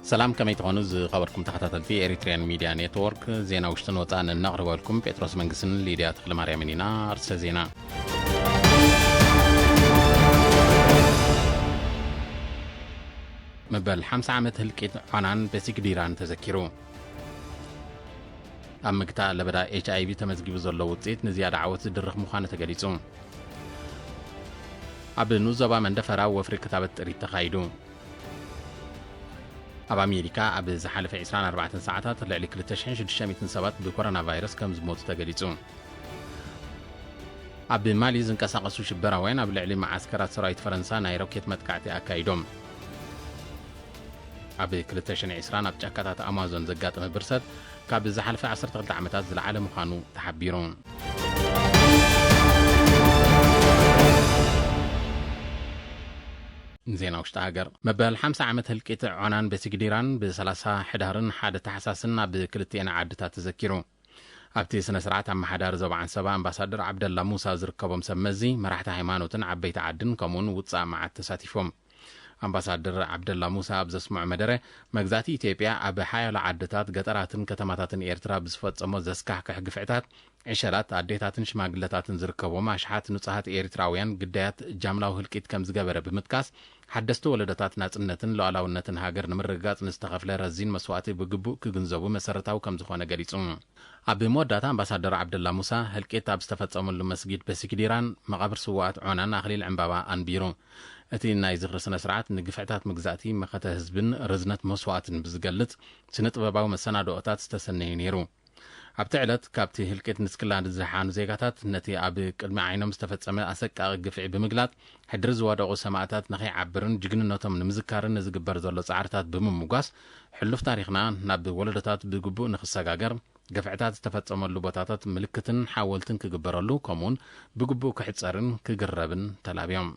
ሰላም፣ ከመይ ትኾኑ ዝኸበርኩም ተኸታተልቲ ኤሪትሪያን ሚድያ ኔትወርክ? ዜና ውሽጥን ወፃእን እነቕርበልኩም ጴጥሮስ መንግስትን ሊድያ ተኽለማርያምን ኢና። ኣርእስተ ዜና። መበል ሓምሳ ዓመት ህልቂት ዖናን በሲግዲራን ተዘኪሩ። ኣብ ምግታእ ለበዳ ኤች ኣይ ቪ ተመዝጊቡ ዘሎ ውፅኢት ንዝያዳ ዓወት ዝድርኽ ምዃኑ ተገሊጹ። ኣብ ንኡስ ዞባ መንደፈራ ወፍሪ ክታበት ጥሪት ተኻይዱ። ኣብ ኣሜሪካ ኣብ ዝሓለፈ ዕስራን ኣርባዕተን ሰዓታት ልዕሊ ክልተ ሽሕን ሽዱሽተ ሚእትን ሰባት ብኮሮና ቫይረስ ከም ዝሞቱ ተገሊጹ። ኣብ ማሊ ዝንቀሳቐሱ ሽበራውያን ኣብ ልዕሊ መዓስከራት ሰራዊት ፈረንሳ ናይ ሮኬት መጥቃዕቲ ኣካይዶም። ኣብ ክልተ ሽሕን ዕስራን ኣብ ጫካታት ኣማዞን ዘጋጠመ ብርሰት ካብ ዝሓለፈ ዓሰርተ ክልተ ዓመታት ዝለዓለ ምዃኑ ተሓቢሩ። ዜና ውሽጢ ሃገር። መበል ሓምሳ ዓመት ህልቂት ዖናን በሲግዲራን ብ ሰላሳ ሕዳርን ሓደ ታሕሳስን ኣብ ክልቲኤን ዓድታት ተዘኪሩ። ኣብቲ ስነ ስርዓት ኣመሓዳሪ ዞባ ዓንሰባ ኣምባሳደር ዓብደላ ሙሳ ዝርከቦም ሰብ መዚ፣ መራሕቲ ሃይማኖትን ዓበይቲ ዓድን ከምኡውን ውጻእ መዓት ተሳቲፎም። ኣምባሳደር ዓብደላ ሙሳ ኣብ ዘስምዖ መደረ፣ መግዛእቲ ኢትዮጵያ ኣብ ሓያሎ ዓድታት፣ ገጠራትን ከተማታትን ኤርትራ ብዝፈጸሞ ዘስካሕክሕ ግፍዕታት፣ ዕሸላት ኣዴታትን ሽማግለታትን ዝርከቦም ኣሽሓት ንጹሃት ኤርትራውያን ግዳያት ጃምላዊ ህልቂት ከም ዝገበረ ብምጥቃስ፣ ሓደስቲ ወለዶታት ናጽነትን ሉዓላውነትን ሃገር ንምርግጋጽ ንዝተኸፍለ ረዚን መስዋእቲ ብግቡእ ክግንዘቡ መሰረታዊ ከም ዝኾነ ገሊጹ። ኣብ መወዳእታ ኣምባሳደር ዓብደላ ሙሳ፣ ህልቂት ኣብ ዝተፈጸመሉ መስጊድ በሲግዲራን መቓብር ስዉኣት ዖናን ኣኽሊል ዕምባባ ኣንቢሩ። እቲ ናይ ዝኽሪ ስነ ስርዓት ንግፍዕታት መግዛእቲ፣ መኸተ ህዝብን ርዝነት መስዋእትን ብዝገልጽ ስነ ጥበባዊ መሰናድኦታት ዝተሰነየ ነይሩ። ኣብቲ ዕለት ካብቲ ህልቂት ንስክላ ንዝደሓኑ ዜጋታት ነቲ ኣብ ቅድሚ ዓይኖም ዝተፈጸመ ኣሰቃቒ ግፍዒ ብምግላጽ፣ ሕድሪ ዝወደቑ ሰማእታት ንኸይዓብርን ጅግንነቶም ንምዝካርን ንዝግበር ዘሎ ጻዕርታት ብምምጓስ፣ ሕሉፍ ታሪኽና ናብ ወለዶታት ብግቡእ ንኽሰጋገር፣ ግፍዕታት ዝተፈጸመሉ ቦታታት ምልክትን ሓወልትን ክግበረሉ፣ ከምኡውን ብግቡእ ክሕጸርን ክግረብን ተላብዮም።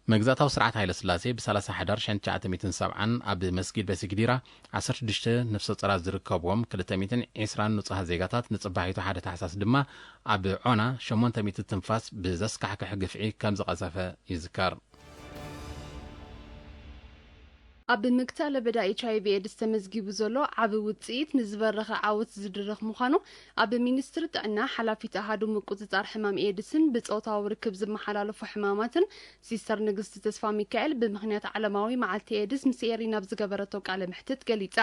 መግዛእታዊ ስርዓት ሃይለ ስላሴ ብ ሰላሳ ሕዳር ሽሕን ትሽዓተ ሚእትን ሰብዓን ኣብ መስጊድ በሲግዲራ ዓሰርተ ሽዱሽተ ነፍሰ ጾራት ዝርከብዎም ክልተ ሚእትን ዕስራን ንጹሃት ዜጋታት፣ ንጽባሒቱ ሓደ ታሕሳስ ድማ ኣብ ዖና ሸሞንተ ሚእቲ ትንፋስ ብዘስካሕክሕ ግፍዒ ከም ዝቐዘፈ ይዝከር። ኣብ ምግታእ ለበዳ ኤች ኣይ ቪ ኤድስ ተመዝጊቡ ዘሎ ዓቢ ውጽኢት ንዝበረኸ ዓወት ዝድርኽ ምዃኑ ኣብ ሚኒስትሪ ጥዕና ሓላፊት ኣሃዱ ምቁጽጻር ሕማም ኤድስን ብጾታዊ ርክብ ዝመሓላለፉ ሕማማትን ሲስተር ንግስቲ ተስፋ ሚካኤል ብምኽንያት ዓለማዊ መዓልቲ ኤድስ ምስ ኤሪና ኣብ ዝገበረቶ ቃለ መሕትት ገሊጻ።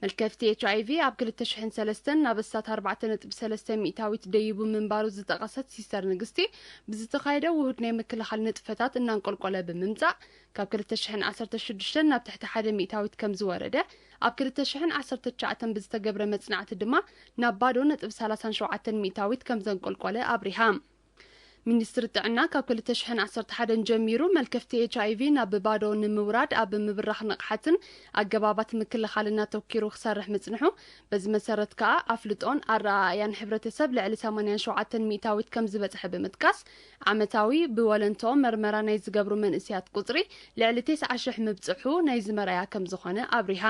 መልከፍቲ ኤች ኣይ ቪ ኣብ ክልተ ሽሕን ሰለስተን ናብ ኣስታት ኣርባዕተ ነጥቢ ሰለስተ ሚእታዊት ደይቡ ምንባሩ ዝጠቐሰት ሲስተር ንግስቲ፣ ብዝተኻየደ ውሁድ ናይ ምክልኻል ንጥፈታት እናንቆልቆለ ብምምጻእ፣ ካብ ክልተ ሽሕን ዓሰርተ ሽዱሽተን ናብ ትሕቲ ሓደ ሚእታዊት ከም ዝወረደ፣ ኣብ ክልተ ሽሕን ዓሰርተ ትሽዓተን ብዝተገብረ መጽናዕቲ ድማ ናብ ባዶ ነጥቢ ሰላሳን ሸውዓተን ሚእታዊት ከም ዘንቆልቆለ ኣብሪሃ። ሚኒስትሪ ጥዕና ካብ ክልተ ሽሕን ዓሰርተ ሓደን ጀሚሩ መልከፍቲ ኤች ኣይ ቪ ናብ ባዶ ንምውራድ ኣብ ምብራኽ ንቕሓትን ኣገባባት ምክልኻልን ኣተኲሩ ክሰርሕ ምጽንሑ፣ በዚ መሰረት ከኣ ኣፍልጦን ኣረኣእያን ሕብረተሰብ ልዕሊ ሰማንያን ሸውዓተን ሚእታዊት ከም ዝበጽሐ ብምጥቃስ፣ ዓመታዊ ብወለንትኦም መርመራ ናይ ዝገብሩ መንእሰያት ቁጽሪ ልዕሊ ተስዓ ሽሕ ምብጽሑ ናይዚ መርኣያ ከም ዝኾነ ኣብሪሃ።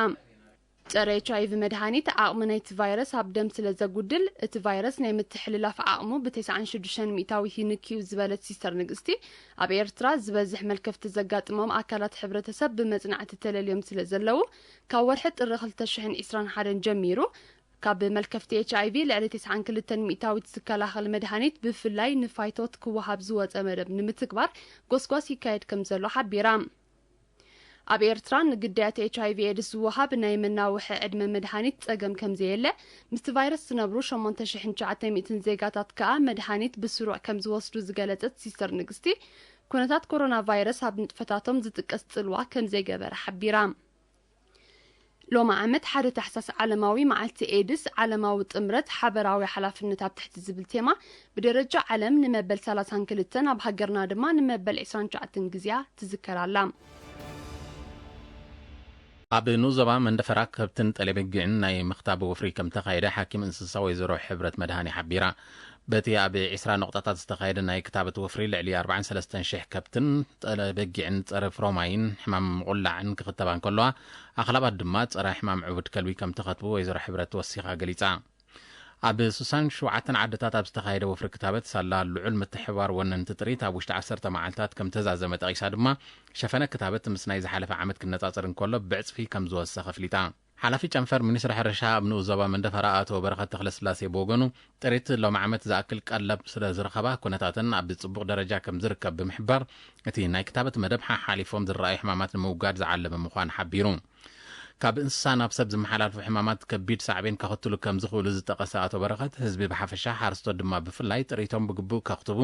ጸረ ኤች ኣይ ቪ መድሃኒት ዓቕሚ ናይቲ ቫይረስ ኣብ ደም ስለ ዘጉድል፣ እቲ ቫይረስ ናይ ምትሕልላፍ ዓቕሙ ብ ተስዓን ሽዱሽተን ሚእታዊት ይንክዩ ዝበለት ሲስተር ንግስቲ፣ ኣብ ኤርትራ ዝበዝሕ መልከፍቲ ዘጋጥሞም ኣካላት ሕብረተሰብ ብመጽናዕቲ ተለልዮም ስለ ዘለዉ፣ ካብ ወርሒ ጥሪ ክልተ ሽሕን ዕስራን ሓደን ጀሚሩ፣ ካብ መልከፍቲ ኤች ኣይ ቪ ልዕሊ ተስዓን ክልተን ሚእታዊት ዝከላኸል መድሃኒት ብፍላይ ንፋይቶት ክወሃብ ዝወጸ መደብ ንምትግባር ጎስጓስ ይካየድ ከም ዘሎ ሓቢራ። ኣብ ኤርትራ ንግዳያት ኤች ኣይ ቪ ኤድስ ዝወሃብ ናይ መናውሒ ዕድመ መድሃኒት ጸገም ከም ዘየለ፣ ምስቲ ቫይረስ ዝነብሩ ሸሞንተ ሽሕን ትሽዓተ ሚእትን ዜጋታት ከኣ መድሃኒት ብስሩዕ ከም ዝወስዱ ዝገለጸት ሲስተር ንግስቲ፣ ኩነታት ኮሮና ቫይረስ ኣብ ንጥፈታቶም ዝጥቀስ ጽልዋ ከም ዘይገበረ ሓቢራ። ሎሚ ዓመት ሓደ ታሕሳስ ዓለማዊ መዓልቲ ኤድስ፣ ዓለማዊ ጥምረት ሓበራዊ ሓላፍነት ኣብ ትሕቲ ዝብል ቴማ ብደረጃ ዓለም ንመበል ሰላሳን ክልተን፣ ኣብ ሃገርና ድማ ንመበል ዕስራን ትሽዓተን ግዜያ ትዝከር ኣላ። ኣብ ንኡስ ዞባ መንደፈራ ከብትን ጠለበጊዕን ናይ ምኽታብ ወፍሪ ከም ተኻየደ ሓኪም እንስሳ ወይዘሮ ሕብረት መድሃኒ ሓቢራ። በቲ ኣብ ዕስራ ነቑጣታት ዝተኻየደ ናይ ክታበት ወፍሪ ልዕሊ ኣርባዓን ሰለስተን ሽሕ ከብትን ጠለበጊዕን ጸረ ፍሮማይን ሕማም ምቑላዕን ክኽተባ እንከለዋ፣ ኣኽላባት ድማ ጸረ ሕማም ዕቡድ ከልቢ ከም ተኸትቡ ወይዘሮ ሕብረት ወሲኻ ገሊጻ። ኣብ ስሳን ሸውዓተን ዓድታት ኣብ ዝተኻየደ ወፍሪ ክታበት ሳላ ልዑል ምትሕባር ወነንቲ ጥሪት ኣብ ውሽጢ ዓሰርተ መዓልታት ከም ተዛዘመ ጠቒሳ ድማ፣ ሸፈነ ክታበት ምስ ናይ ዝሓለፈ ዓመት ክነጻጸር እንከሎ ብዕጽፊ ከም ዝወሰኸ ኣፍሊጣ። ሓላፊ ጨንፈር ሚኒስትሪ ሕርሻ ኣብ ንኡስ ዞባ መንደፈራ ኣቶ በረኸት ተኽለስላሴ ብወገኑ፣ ጥሪት ሎም ዓመት ዝኣክል ቀለብ ስለ ዝረኸባ፣ ኩነታተን ኣብ ጽቡቕ ደረጃ ከም ዝርከብ ብምሕባር፣ እቲ ናይ ክታበት መደብ ሓሓሊፎም ዝረኣዩ ሕማማት ንምውጋድ ዝዓለመ ምዃኑ ሓቢሩ። ካብ እንስሳ ናብ ሰብ ዝመሓላልፉ ሕማማት ከቢድ ሳዕቤን ከኸትሉ ከም ዝኽእሉ ዝጠቐሰ ኣቶ በረኸት፣ ህዝቢ ብሓፈሻ፣ ሓረስቶት ድማ ብፍላይ ጥሪቶም ብግቡእ ከኽትቡ፣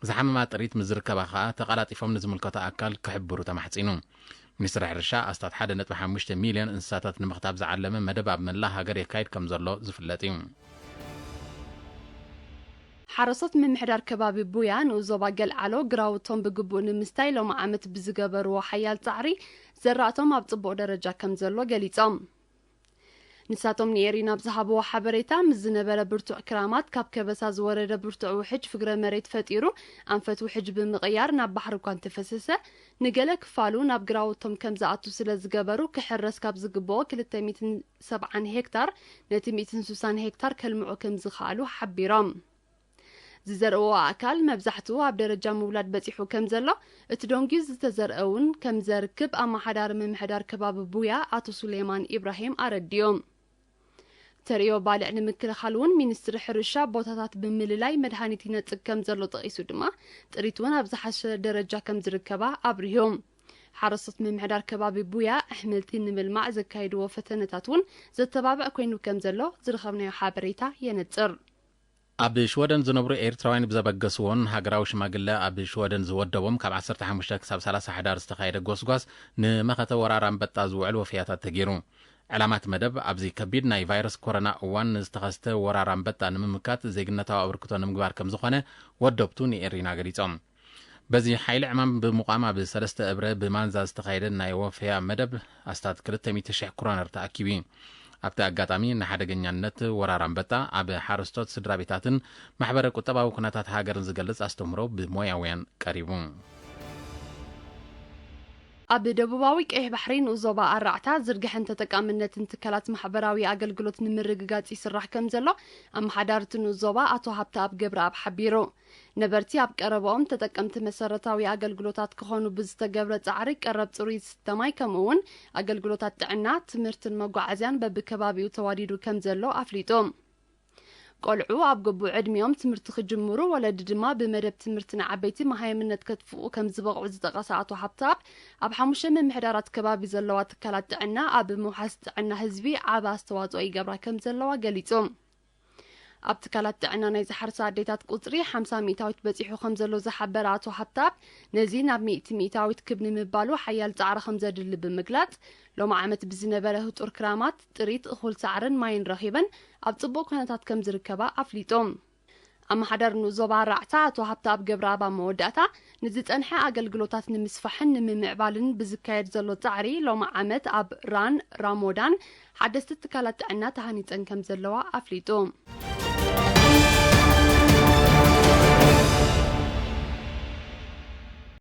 ዝሓመማ ጥሪት ምስ ዝርከባ ከኣ ተቐላጢፎም ንዝምልከቶ ኣካል ክሕብሩ ተማሕጺኑ። ሚኒስትሪ ሕርሻ ኣስታት ሓደ ነጥቢ ሓሙሽተ ሚልዮን እንስሳታት ንምኽታብ ዝዓለመ መደብ ኣብ መላእ ሃገር የካይድ ከም ዘሎ ዝፍለጥ እዩ። ሓረስቶት ምምሕዳር ከባቢ ቡያ ንኡስ ዞባ ገልዓሎ ግራውቶም ብግቡእ ንምስታይ ሎሚ ዓመት ብዝገበርዎ ሓያል ጻዕሪ ዘራእቶም ኣብ ጽቡቕ ደረጃ ከም ዘሎ ገሊጾም። ንሳቶም ንኤሪና ኣብ ዝሃብዎ ሓበሬታ፣ ምስ ዝነበረ ብርቱዕ ክራማት ካብ ከበሳ ዝወረደ ብርቱዕ ውሕጅ ፍግረ መሬት ፈጢሩ ኣንፈት ውሕጅ ብምቕያር ናብ ባሕሪ እኳ እንተፈሰሰ፣ ንገለ ክፋሉ ናብ ግራውቶም ከም ዝኣቱ ስለ ዝገበሩ፣ ክሕረስ ካብ ዝግብኦ ክልተ ሚእትን ሰብዓን ሄክታር ነቲ ሚእትን ስሳን ሄክታር ከልምዑ ከም ዝኸኣሉ ሓቢሮም። ዝዘርእዎ ኣእካል መብዛሕትኡ ኣብ ደረጃ ምውላድ በጺሑ ከም ዘሎ፣ እቲ ደንጉዩ ዝተዘርአ እውን ከም ዘርክብ ኣመሓዳሪ ምምሕዳር ከባቢ ቡያ ኣቶ ሱሌማን ኢብራሂም ኣረዲኡ። ተርእዮ ባልዕ ንምክልኻል እውን ሚኒስትሪ ሕርሻ ቦታታት ብምልላይ መድሃኒት ይነጽግ ከም ዘሎ ጠቒሱ ድማ፣ ጥሪት እውን ኣብ ዝሓሸ ደረጃ ከም ዝርከባ ኣብሪሁ። ሓረስቶት ምምሕዳር ከባቢ ቡያ ኣሕምልቲ ንምልማዕ ዘካየድዎ ፈተነታት እውን ዘተባብዕ ኮይኑ ከም ዘሎ ዝረኸብናዮ ሓበሬታ የነጽር። ኣብ ሽወደን ዝነብሩ ኤርትራውያን ብዘበገስዎን ሃገራዊ ሽማግለ ኣብ ሽወደን ዝወደቦም ካብ ዓሰርተ ሓሙሽተ ክሳብ ሰላሳ ሕዳር ዝተኻየደ ጎስጓስ ንመኸተ ወራር ኣንበጣ ዝውዕል ወፍያታት ተገይሩ። ዕላማት መደብ ኣብዚ ከቢድ ናይ ቫይረስ ኮሮና እዋን ንዝተኸስተ ወራር ኣንበጣ ንምምካት ዜግነታዊ ኣበርክቶ ንምግባር ከም ዝኾነ ወደብቱ ንኤሪና ገሊጾም። በዚ ሓይሊ ዕማም ብምቋም ኣብ ሰለስተ እብረ ብማንዛ ዝተኻየደ ናይ ወፍያ መደብ ኣስታት ክልተ ሚእቲ ሽሕ ክሮነር ተኣኪቡ እዩ። ኣብቲ ኣጋጣሚ ንሓደገኛነት ወራር ኣንበጣ ኣብ ሓረስቶት ስድራ ቤታትን ማሕበረ ቁጠባዊ ኩነታት ሃገርን ዝገልጽ ኣስተምህሮ ብሞያውያን ቀሪቡ። ኣብ ደቡባዊ ቀይሕ ባሕሪ ንኡስ ዞባ ኣራዕታ ዝርግሐን ተጠቃምነትን ትካላት ማሕበራዊ ኣገልግሎት ንምርግጋጽ ይስራሕ ከም ዘሎ ኣመሓዳሪ እቲ ንኡስ ዞባ ኣቶ ሃብተኣብ ገብረኣብ ሓቢሩ። ነበርቲ ኣብ ቀረባኦም ተጠቀምቲ መሰረታዊ ኣገልግሎታት ክኾኑ ብዝተገብረ ጻዕሪ ቀረብ ጽሩይ ዝስተ ማይ ከምኡ እውን ኣገልግሎታት ጥዕና፣ ትምህርትን መጓዓዝያን በብከባቢኡ ተዋዲዱ ከም ዘሎ ኣፍሊጡ። ቆልዑ ኣብ ግቡእ ዕድሚኦም ትምህርቲ ክጅምሩ፣ ወለዲ ድማ ብመደብ ትምህርቲ ንዓበይቲ መሃይምነት ከጥፍኡ ከም ዝበቕዑ ዝጠቐሰ ኣቶ ሃብተኣብ፣ ኣብ ሓሙሽተ ምምሕዳራት ከባቢ ዘለዋ ትካላት ጥዕና ኣብ ምውሓስ ጥዕና ህዝቢ ዓቢ ኣስተዋጽኦ ይገብራ ከም ዘለዋ ገሊጹ። ኣብ ትካላት ጥዕና ናይ ዝሓርሳ ኣዴታት ቁጽሪ ሓምሳ ሚእታዊት በጺሑ ከም ዘሎ ዝሓበረ ኣቶ ሃብተኣብ፣ ነዚ ናብ ሚእቲ ሚእታዊት ክብ ንምባሉ ሓያል ጻዕሪ ከም ዘድሊ ብምግላጽ፣ ሎሚ ዓመት ብዝነበረ ህጡር ክራማት ጥሪት እኹል ሳዕርን ማይን ረኺበን ኣብ ጽቡቕ ኩነታት ከም ዝርከባ ኣፍሊጡ። ኣመሓዳሪ ንኡስ ዞባ ኣራዕታ ኣቶ ሃብተኣብ ገብረኣብ ኣብ መወዳእታ፣ ንዝጸንሐ ኣገልግሎታት ንምስፋሕን ንምምዕባልን ብዝካየድ ዘሎ ጻዕሪ ሎሚ ዓመት ኣብ ራን ራሞዳን ሓደስቲ ትካላት ጥዕና ተሃኒጸን ከም ዘለዋ ኣፍሊጡ።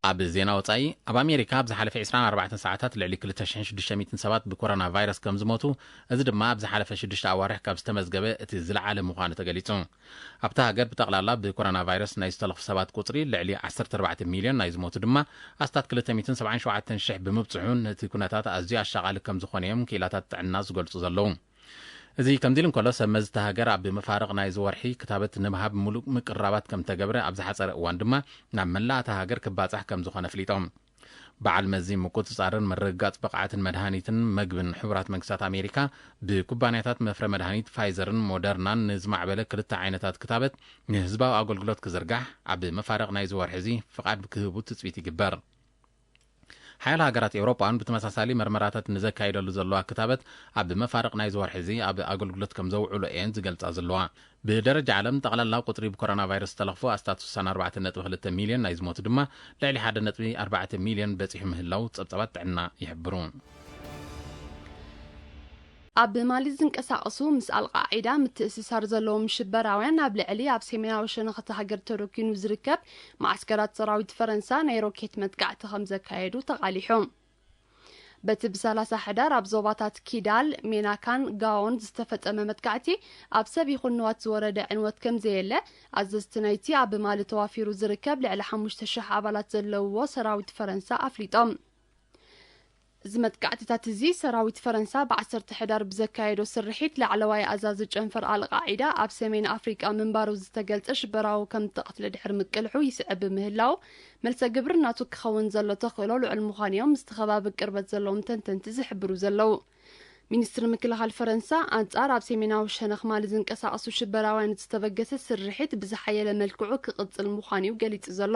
ኣብ ዜና ወጻኢ፣ ኣብ ኣሜሪካ ኣብ ዝሓለፈ ዕስራን ኣርባዕተን ሰዓታት ልዕሊ ክልተ ሽሕን ሽዱሽተ ሚእትን ሰባት ብኮሮና ቫይረስ ከም ዝሞቱ፣ እዚ ድማ ኣብ ዝሓለፈ ሽዱሽተ ኣዋርሕ ካብ ዝተመዝገበ እቲ ዝለዓለ ምዃኑ ተገሊጹ። ኣብታ ሃገር ብጠቕላላ ብኮሮና ቫይረስ ናይ ዝተለኽፉ ሰባት ቁጽሪ ልዕሊ ዓሰርተ ኣርባዕተ ሚልዮን፣ ናይ ዝሞቱ ድማ ኣስታት ክልተ ሚእትን ሰብዓን ሸውዓተን ሽሕ ብምብጽሑ፣ ነቲ ኩነታት ኣዝዩ ኣሻቓሊ ከም ዝኾነ እዮም ክኢላታት ጥዕና ዝገልጹ ዘለዉ። እዚ ከምዚ ኢሉ እንከሎ፣ ሰብ መዚ እታ ሃገር ኣብ መፋርቕ ናይዚ ወርሒ ክታበት ንምሃብ ምሉእ ምቅርራባት ከም ተገብረ፣ ኣብ ዝሓጸረ እዋን ድማ ናብ መላእ እታ ሃገር ክባጻሕ ከም ዝኾነ ኣፍሊጦም። በዓል መዚ ምቁጽጻርን ምርግጋጽ ብቕዓትን መድሃኒትን መግብን ሕቡራት መንግስታት ኣሜሪካ፣ ብኩባንያታት መፍረ መድሃኒት ፋይዘርን ሞደርናን ንዝማዕበለ ክልተ ዓይነታት ክታበት ንህዝባዊ ኣገልግሎት ክዝርጋሕ፣ ኣብ መፋርቕ ናይዚ ወርሒ እዚ ፍቓድ ክህቡ ትጽቢት ይግበር። ሓያሎ ሃገራት ኤውሮጳ እውን ብተመሳሳሊ መርመራታት ንዘካይደሉ ዘለዋ ክታበት ኣብ መፋርቕ ናይዚ ወርሒ እዚ ኣብ ኣገልግሎት ከም ዘውዕሎ እየን ዝገልጻ ዘለዋ። ብደረጃ ዓለም፣ ጠቕላላ ቁጽሪ ብኮሮና ቫይረስ ዝተለኽፉ ኣስታት ስሳን ኣርባዕተን ነጥቢ ክልተ ሚልዮን፣ ናይ ዝሞቱ ድማ ልዕሊ ሓደ ነጥቢ ኣርባዕተ ሚልዮን በጺሑ ምህላው ጸብጻባት ጥዕና ይሕብሩ። ኣብ ማሊ ዝንቀሳቐሱ፣ ምስ ኣልቃዒዳ ምትእስሳር ዘለዎም ሽበራውያን ኣብ ልዕሊ ኣብ ሰሜናዊ ሸነኽ እታ ሃገር ተረኪኑ ዝርከብ መዓስከራት ሰራዊት ፈረንሳ ናይ ሮኬት መጥቃዕቲ ከም ዘካየዱ ተቓሊሑ። በቲ ብሰላሳ ሕዳር ኣብ ዞባታት ኪዳል፣ ሜናካን ጋዎን ዝተፈጸመ መጥቃዕቲ፣ ኣብ ሰብ ይኹን ንዋት ዝወረደ ዕንወት ከም ዘየለ፣ ኣዘዝቲ ናይቲ ኣብ ማሊ ተዋፊሩ ዝርከብ ልዕሊ ሓሙሽተ ሽሕ ኣባላት ዘለውዎ ሰራዊት ፈረንሳ ኣፍሊጦም። እዚ መጥቃዕትታት እዚ፣ ሰራዊት ፈረንሳ ብ ዓሰርተ ሕዳር ብዘካየዶ ስርሒት፣ ላዕለዋይ ኣዛዚ ጨንፈር ኣልቃዒዳ ኣብ ሰሜን ኣፍሪቃ ምንባሩ ዝተገልጸ ሽበራዊ ከም ተቐትለ ድሕሪ ምቅልሑ ይስዕብ ብምህላው፣ መልሰ ግብሪ ናቱ ክኸውን ዘሎ ተኽእሎ ልዑል ምዃኑ እዮም ምስቲ ከባቢ ቅርበት ዘለዎም ተንተንቲ ዝሕብሩ ዘለዉ። ሚኒስትሪ ምክልኻል ፈረንሳ፣ ኣንጻር ኣብ ሰሜናዊ ሸነኽ ማሊ ዝንቀሳቐሱ ሽበራውያን ዝተበገሰ ስርሒት ብዝሓየለ መልክዑ ክቕጽል ምዃኑ እዩ ገሊጹ ዘሎ።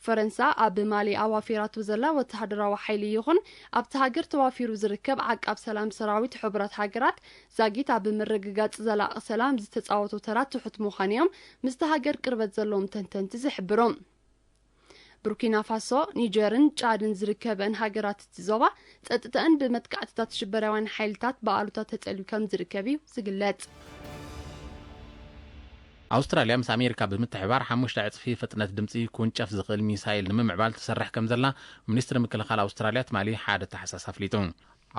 ፈረንሳ ኣብ ማሊ ኣዋፊራቶ ዘላ ወተሃደራዊ ሓይሊ ይኹን ኣብቲ ሃገር ተዋፊሩ ዝርከብ ዓቃብ ሰላም ሰራዊት ሕቡራት ሃገራት ዛጊት ኣብ ምርግጋጽ ዘላቒ ሰላም ዝተጻወቶ ተራ ትሑት ምዃኑ እዮም ምስቲ ሃገር ቅርበት ዘለዎም ተንተንቲ ዝሕብሩ። ቡርኪና ፋሶ፣ ኒጀርን ጫድን ዝርከበን ሃገራት እቲ ዞባ ጸጥተአን ብመጥቃዕትታት ሽበራውያን ሓይልታት ብኣሉታ ተጸልዩ ከም ዝርከብ እዩ ዝግለጽ። ኣውስትራልያ ምስ ኣሜሪካ ብምትሕባር ሓሙሽተ ዕጽፊ ፍጥነት ድምፂ ክውንጨፍ ዝኽእል ሚሳይል ንምምዕባል ትሰርሕ ከም ዘላ ሚኒስትሪ ምክልኻል ኣውስትራልያ ትማሊ ሓደ ታሕሳስ ኣፍሊጡ።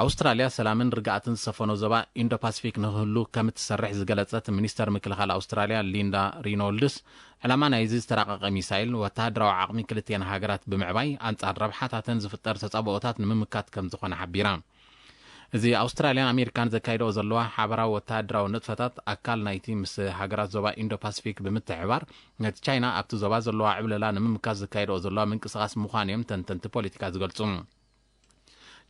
ኣውስትራልያ ሰላምን ርግኣትን ዝሰፈኖ ዞባ ኢንዶ ፓሲፊክ ንክህሉ ከም እትሰርሕ ዝገለጸት ሚኒስተር ምክልኻል ኣውስትራልያ ሊንዳ ሪኖልድስ፣ ዕላማ ናይዚ ዝተራቐቐ ሚሳይል ወተሃደራዊ ዓቕሚ ክልቲኤን ሃገራት ብምዕባይ ኣንጻር ረብሓታተን ዝፍጠር ተጻብኦታት ንምምካት ከም ዝኾነ ሓቢራ። እዚ ኣውስትራልያን ኣሜሪካን ዘካይደኦ ዘለዋ ሓበራዊ ወተሃደራዊ ንጥፈታት ኣካል ናይቲ ምስ ሃገራት ዞባ ኢንዶ ፓሲፊክ ብምትሕባር ነቲ ቻይና ኣብቲ ዞባ ዘለዋ ዕብለላ ንምምካት ዘካይደኦ ዘለዋ ምንቅስቓስ ምዃኑ እዮም ተንተንቲ ፖለቲካ ዝገልጹ።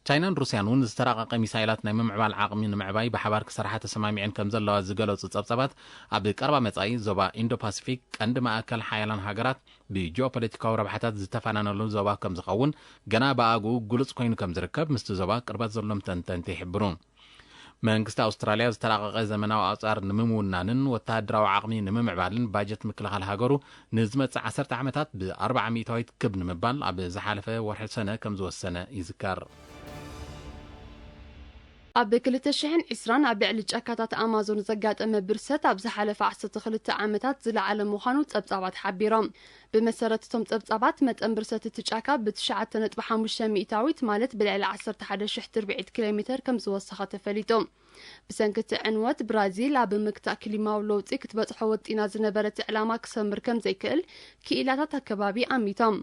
ቻይናን ሩስያን እውን ዝተራቐቐ ሚሳይላት ናይ ምምዕባል ዓቕሚ ንምዕባይ ብሓባር ክሰርሓ ተሰማሚዐን ከም ዘለዋ ዝገለጹ ጸብጻባት፣ ኣብ ቀረባ መጻኢ ዞባ ኢንዶ ፓሲፊክ ቀንዲ ማእከል ሓያላን ሃገራት ብጂኦፖለቲካዊ ረብሓታት ዝተፈናነሉ ዞባ ከም ዝኸውን፣ ገና ብኣግኡ ግሉጽ ኮይኑ ከም ዝርከብ ምስቲ ዞባ ቅርበት ዘሎም ተንተንቲ ይሕብሩ። መንግስቲ ኣውስትራልያ ዝተራቐቐ ዘመናዊ ኣውጻር ንምምውናንን ወተሃደራዊ ዓቕሚ ንምምዕባልን ባጀት ምክልኻል ሃገሩ ንዝመጽእ ዓሰርተ ዓመታት ብ ኣርብዓ ሚእታዊት ክብ ንምባል ኣብ ዝሓለፈ ወርሒ ሰነ ከም ዝወሰነ ይዝከር። ኣብ ክልተ ሽሕን ዕስራን ኣብ ልዕሊ ጫካታት ኣማዞን ዘጋጠመ ብርሰት ኣብ ዝሓለፈ ዓሰርተ ክልተ ዓመታት ዝለዓለ ምዃኑ ጸብጻባት ሓቢሮም። ብመሰረት እቶም ጸብጻባት፣ መጠን ብርሰት እቲ ጫካ ብ ትሽዓተ ነጥቢ ሓሙሽተ ሚእታዊት፣ ማለት ብልዕሊ ዓሰርተ ሓደ ሽሕ ትርብዒት ኪሎ ሜተር ከም ዝወሰኸ ተፈሊጡ። ብሰንኪ እቲ ዕንወት፣ ብራዚል ኣብ ምክታእ ክሊማዊ ለውጢ ክትበጽሖ ወጢና ዝነበረት ዕላማ ክሰምር ከም ዘይክእል ክኢላታት ኣከባቢ ኣሚቶም።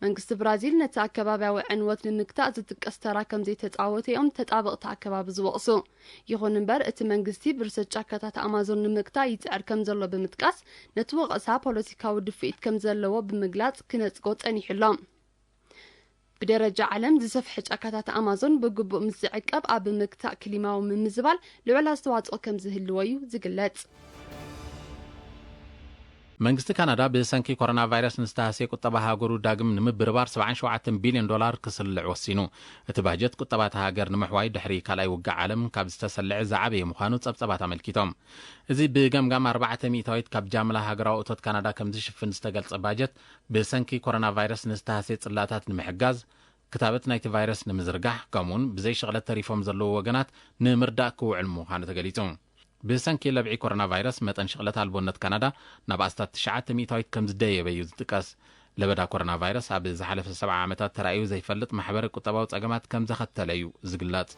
መንግስቲ ብራዚል ነቲ ኣከባብያዊ ዕንወት ንምግታእ ዝጥቀስ ተራ ከም ዘይተጻወተ እዮም ተጣበቕቲ ኣከባቢ ዝወቕሱ። ይኹን እምበር፣ እቲ መንግስቲ ብርሰት ጫካታት ኣማዞን ንምግታእ ይጽዕር ከም ዘሎ ብምጥቃስ፣ ነቲ ወቐሳ ፖለቲካዊ ድፍኢት ከም ዘለዎ ብምግላጽ ክነጽጎ ጸኒሑ ኣሎ። ብደረጃ ዓለም ዝሰፍሐ ጫካታት ኣማዞን ብግቡእ ምስ ዝዕቀብ፣ ኣብ ምግታእ ክሊማዊ ምምዝባል ልዑል ኣስተዋጽኦ ከም ዝህልዎ እዩ ዝግለጽ። መንግስቲ ካናዳ ብሰንኪ ኮሮና ቫይረስ ንዝተሃስየ ቁጠባ ሃገሩ ዳግም ንምብርባር ሰብዓን ሸውዓተን ቢልዮን ዶላር ክስልዕ ወሲኑ። እቲ ባጀት ቁጠባ እታ ሃገር ንምሕዋይ ድሕሪ ካልኣይ ውግእ ዓለም ካብ ዝተሰልዐ ዝዓበየ ምዃኑ ጸብጸባት ኣመልኪቶም። እዚ ብገምጋም ኣርባዕተ ሚእታዊት ካብ ጃምላ ሃገራዊ እቶት ካናዳ ከም ዝሽፍን ዝተገልጸ ባጀት፣ ብሰንኪ ኮሮና ቫይረስ ንዝተሃስየ ጽላታት ንምሕጋዝ፣ ክታበት ናይቲ ቫይረስ ንምዝርጋሕ፣ ከምኡውን ብዘይ ሽቕለት ተሪፎም ዘለዉ ወገናት ንምርዳእ ክውዕል ምዃኑ ተገሊጹ። ብሰንኪ ለብዒ ኮሮና ቫይረስ፣ መጠን ሽቕለት ኣልቦነት ካናዳ ናብ ኣስታት ትሽዓተ ሚእታዊት ከም ዝደየበ እዩ ዝጥቀስ። ለበዳ ኮሮና ቫይረስ ኣብ ዝሓለፈ ሰብዓ ዓመታት ተራእዩ ዘይፈልጥ ማሕበረ ቁጠባዊ ጸገማት ከም ዘኸተለ እዩ ዝግለጽ።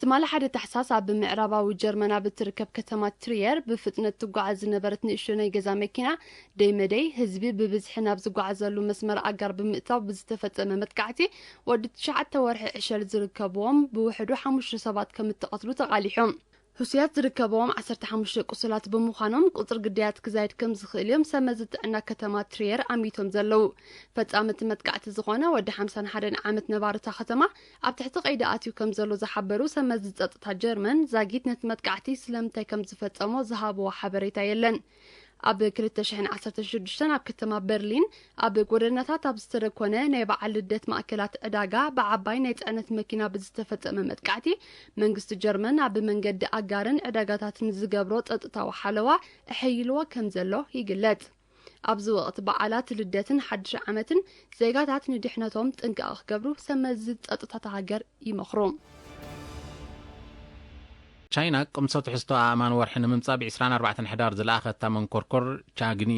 ትማሊ ሓደ ታሕሳስ፣ ኣብ ምዕራባዊ ጀርመን ኣብ እትርከብ ከተማ ትሪየር ብፍጥነት ትጓዓዝ ዝነበረት ንእሽቶ ናይ ገዛ መኪና ደይ መደይ ህዝቢ ብብዝሒ ናብ ዝጓዓዘሉ መስመር ኣጋር ብምእታው ብዝተፈጸመ መጥቃዕቲ፣ ወዲ ትሽዓተ ወርሒ ዕሸል ዝርከብዎም ብውሕዱ ሓሙሽተ ሰባት ከም እተቐትሉ ተቓሊሑ። ህሱያት ዝርከብዎም ዓሰርተ ሓሙሽተ ቁሱላት ብምዃኖም፣ ቁጽሪ ግዳያት ክዛይድ ከም ዝኽእል እዮም ሰብ መዚ ጥዕና ከተማ ትሪየር ኣሚቶም ዘለዉ። ፈጻሚ እቲ መጥቃዕቲ ዝኾነ ወዲ ሓምሳን ሓደን ዓመት ነባሪ እታ ከተማ፣ ኣብ ትሕቲ ቀይዲ ኣትዩ ከም ዘሎ ዝሓበሩ ሰብ መዚ ጸጥታ ጀርመን፣ ዛጊት ነቲ መጥቃዕቲ ስለምንታይ ከም ዝፈጸሞ ዝሃብዎ ሓበሬታ የለን። ኣብ ክልተ ሽሕን ዓሰርተ ሽዱሽተን ኣብ ከተማ በርሊን፣ ኣብ ጎደናታት ኣብ ዝተደኮነ ናይ በዓል ልደት ማእከላት ዕዳጋ፣ ብዓባይ ናይ ጽዕነት መኪና ብዝተፈጸመ መጥቃዕቲ፣ መንግስቲ ጀርመን ኣብ መንገዲ ኣጋርን ዕዳጋታትን ዝገብሮ ጸጥታዊ ሓለዋ ኣሐይልዎ ከም ዘሎ ይግለጽ። ኣብዚ ወቕቲ በዓላት ልደትን ሓድሽ ዓመትን፣ ዜጋታት ንድሕነቶም ጥንቃቐ ክገብሩ ሰብ መዚ ጸጥታ እታ ሃገር ይመኽሩ። ቻይና ቅምሶ ትሕዝቶ ኣእማን ወርሒ ንምምጻእ ብ ዕስራን ኣርባዕተን ሕዳር ዝለኣኸታ መንኮርኮር ቻግኒ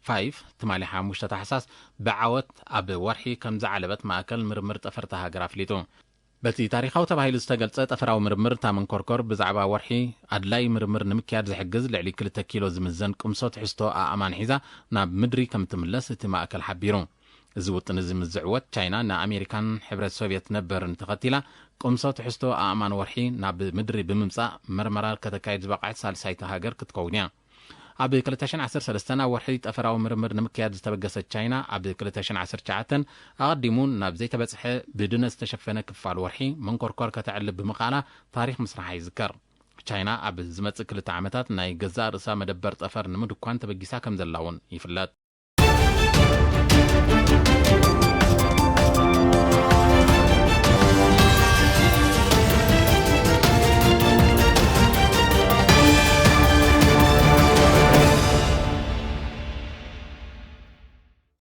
ፋይፍ ትማሊ ሓሙሽተ ታሕሳስ ብዓወት ኣብ ወርሒ ከም ዝዓለበት ማእከል ምርምር ጠፈር እታ ሃገር ኣፍሊጡ። በቲ ታሪኻዊ ተባሂሉ ዝተገልጸ ጠፈራዊ ምርምር፣ እታ መንኮርኮር ብዛዕባ ወርሒ ኣድላይ ምርምር ንምክያድ ዝሕግዝ ልዕሊ ክልተ ኪሎ ዝምዘን ቅምሶ ትሕዝቶ ኣእማን ሒዛ ናብ ምድሪ ከም እትምለስ እቲ ማእከል ሓቢሩ። እዚ ውጥን እዚ ምስ ዝዕወት፣ ቻይና ንኣሜሪካን ሕብረት ሶቭየት ነበርን ተኸቲላ ቅምሶ ትሕዝቶ ኣእማን ወርሒ ናብ ምድሪ ብምምጻእ መርመራ ከተካይድ ዝበቕዐት ሳልሳይቲ ሃገር ክትከውን እያ። ኣብ ክልተ ሽሕን ዓሰርተ ሰለስተን ኣብ ወርሒ ጠፈራዊ ምርምር ንምክያድ ዝተበገሰት ቻይና፣ ኣብ ክልተ ሽሕን ዓሰርተ ትሽዓተን ኣቐዲሙ ናብ ዘይተበጽሐ ብድነ ዝተሸፈነ ክፋል ወርሒ መንኮርኮር ከተዕልብ ብምኽኣላ ታሪኽ ምስራሓ ይዝከር። ቻይና ኣብ ዝመጽእ ክልተ ዓመታት ናይ ገዛእ ርእሳ መደበር ጠፈር ንምድኳን ተበጊሳ ከም ዘላ እውን ይፍለጥ።